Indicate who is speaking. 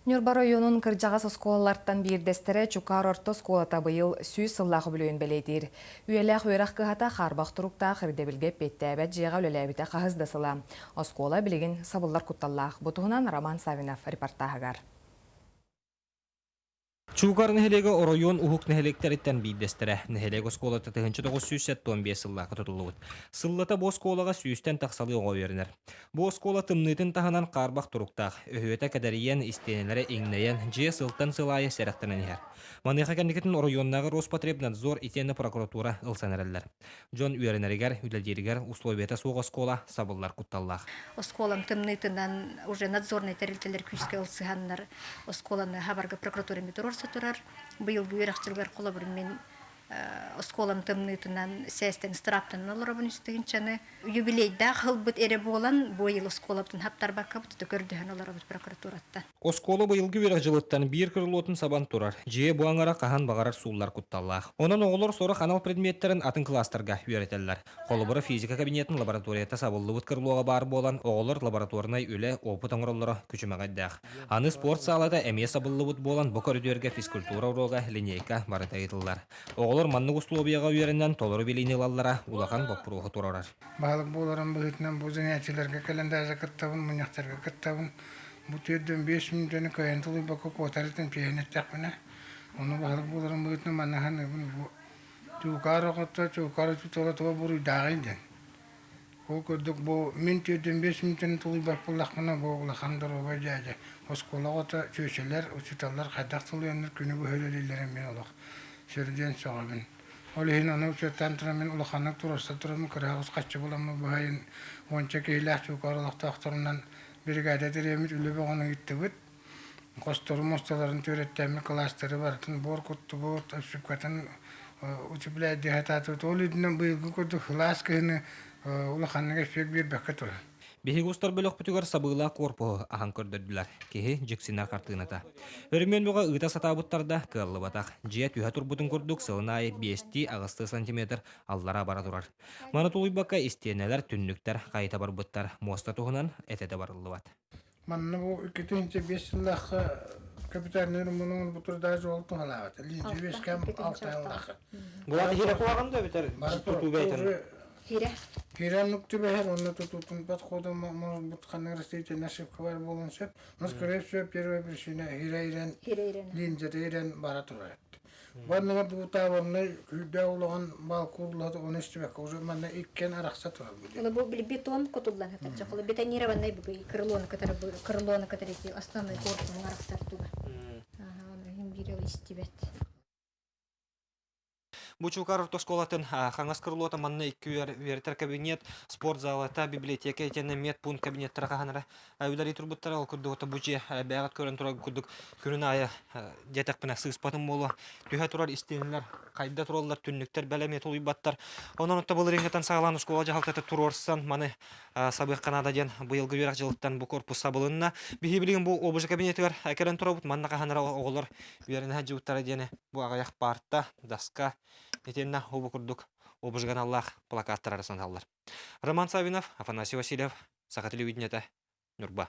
Speaker 1: Ньурба оройуонун кырдьаҕас оскуолалартан биирдэстэрэ Чукаар орто оскуолата быйыл 100 сыллаах үбүлүөйүн бэлиэтиир. Үйэлээх үөрэх кыһата хаарбах туруктаах ирдэбилгэ эппиэттээбэт дьиэҕэ үлэлээбитэ хаһыс да сыла. Оскуола билигин сабыллар кутталлаах. Бу туһунан Роман Савинов репортаһыгар.
Speaker 2: Чуукар нэһилиэгэ оройуон уһук нэһилиэктэриттэн биирдэстэрэ. Нэһилиэк оскуолата 1975 сыллаахха тутуллубут. Сыллата бу оскуолаҕа сүүстэн тахсалыы оҕо үөрэнэр. Бу оскуола тымныытын таһынан хаарбах туруктаах, өһүөтэ кэдэрийэн, истиэнэлэрэ иҥнэйэн, дьиэ сылтан сыл аайы сэрэхтэнэн иһэр. Маныаха кэнникитин оройуоннааҕы Роспотребнадзор итиэннэ прокуратура ылсан эрэллэр. Дьон үөрэнэригэр, үлэлииригэр условиета суох оскуола сабыллар кутталлаах.
Speaker 3: Оскуолам тымныытынан уже надзорнай тэрилтэлэр күүскэ ылсыһаннар оскуоланы хабарга прокуратура туруорса турар. Быйылгы үөрэх дьылыгар холобур мин оскуолам тымныытынан сээстэн ыстырааптанан олоробун үстүгүнчаны юбилейдаах ылбыт эрэ буолан бу ыйыл оскуолабытын хаптарбакка бутута көрдөһөн олоробут прокуратураттан.
Speaker 2: Оскуола быйылгы үөрэх дьылыттан биир крылотун сабан турар, дьиэ бу аҥара хаһан баҕарар сууллар кутталлаах. Онон оҕолор сорох анал предметтэрин атын кылаастарга үөрэтэллэр. Холобура, физика кабинетын лабораторията сабыллыбыт крылоҕа баар буолан, оҕолор лабораторнай үлэ, опыт оҥороллоро күчүмэҕэйдээх. Аны спорт саалата эмиэ сабыллыбыт буолан, бу көрүдүөргэ физкультура уруога, линейка барыта ыытыллар. Оҕолор маннык условияҕа үөрэнэн толору билиини ылаллара улахан боппуруоһу туруорар.
Speaker 4: Баһылык буоларым быһыытынан бу занятиеларга кэлэн даже кыттабын, мунньахтарга кыттабын. Бу 45 мүнүүтэни кыайан тулуйбакка куотар этим түһэн эттэхпинэ, ону баһылык буоларым быһыытынан манна саныыбын бу Чуукаар оҕото Чуукаар учуутала туга буруйдааҕый диэн. Ол курдук бу мин 45 мүнүүтэни тулуйбат буоллахпына бу улахан доруобай дьээдьэ. Оскуола оҕото чүөчэлэр, учууталлар хайдах тулуйаннар күнү быһа үлэлииллэрин мин олох сүрдүөн сөҕөбүн. Ол иһин ону учуоттаан туран мин улаханнык туруорса тураммын кыраһаҕыс хаччы буламмын быһайын уонча киһилээх Чуукаар олохтоохторунан Биригээдэ тэрийэммит үлэ бөҕөнү ыыттыбыт. Хостору муосталарын түөрэттэммит кылаастары барытын буор куттубут, обшивкатын утепляйдыы сатаатыбыт. Ол үрдүнэн быйылгы курдук сылаас кыһыны улаханнык эффект биэрбэккэ турар.
Speaker 2: Биһиги устар бөлөхпүтүгэр сабыылаах корпуһу аһан көрдөрдүлэр. Киһи дьиксинэр хартыыната. Өрөмүөн бөҕө ыыта сатаабыттар да кыаллыбатах. Дьиэ түһэ турбутун курдук сылын аайы биэстии-аҕыстыы сантиметр аллара бара турар. Маны тулуйбакка истиэнэлэр, түннүктэр хайыта барбыттар, муоста туһунан этэ да барыллыбат.
Speaker 4: Манна бу 2005 сыллаахха капитальный ремонун бутур даже ол туһалаабат. Лизи үөскэм алта сыллаахха.
Speaker 2: Булат хире куһаҕан да эбэтэр тутуу бэйтэн?
Speaker 3: Хире.
Speaker 4: Хире оннук түбэһэр, онно тутуутун подхода может быть ханнык растительная ошибка бар буолуон сөп. Но скорее всего первая причина хире ирэн, линзата ирэн бара турар. Манныгар двутаабарнай күүрдээх улахан баалкууллата оны истибэккэ уже манна иккиэн арахса турар
Speaker 3: Ону бу бетон кутуллан сытар. Чохолу бетонированный бу крылону кытары крылону кытары основной корпуһун арахсар туга. Ага, оны иһин биир истибэт.
Speaker 2: Бу Чуукар орто оскуолатын хаҥас крылота манна икки үөрэтэр кабинет, спорт залата, библиотека итиэннэ медпункт кабинеттара хаһанара үлэлии турбуттара. Ол курдук бу дьиэ бэйэҕит көрөн турар курдук күнүн аайы диэтэхпинэ сыыспатым буолуо. Түһэ турар истиэнэлэр хайда тураллар, түннүктэр бэлэми тулуйбаттар. Онон отто былырыыҥҥыттан саҕалаан оскуола дьаһалтата туруорсан маны сабыахха наада диэн быйылгы үөрэх дьылыттан бу корпус сабылынна. Биһи билигин бу ОБЖ кабинетыгар кэлэн турабыт. Манна хаһан эрэ оҕолор үөрэнэ сылдьыбыттара диэни бу аҕыйах паарта, доска итиэннэ бу курдук ОБЖ аналлаах плакаттар арасаналлар. Роман Савинов, Афанасий Васильев, Саха телевидениета, Ньурба.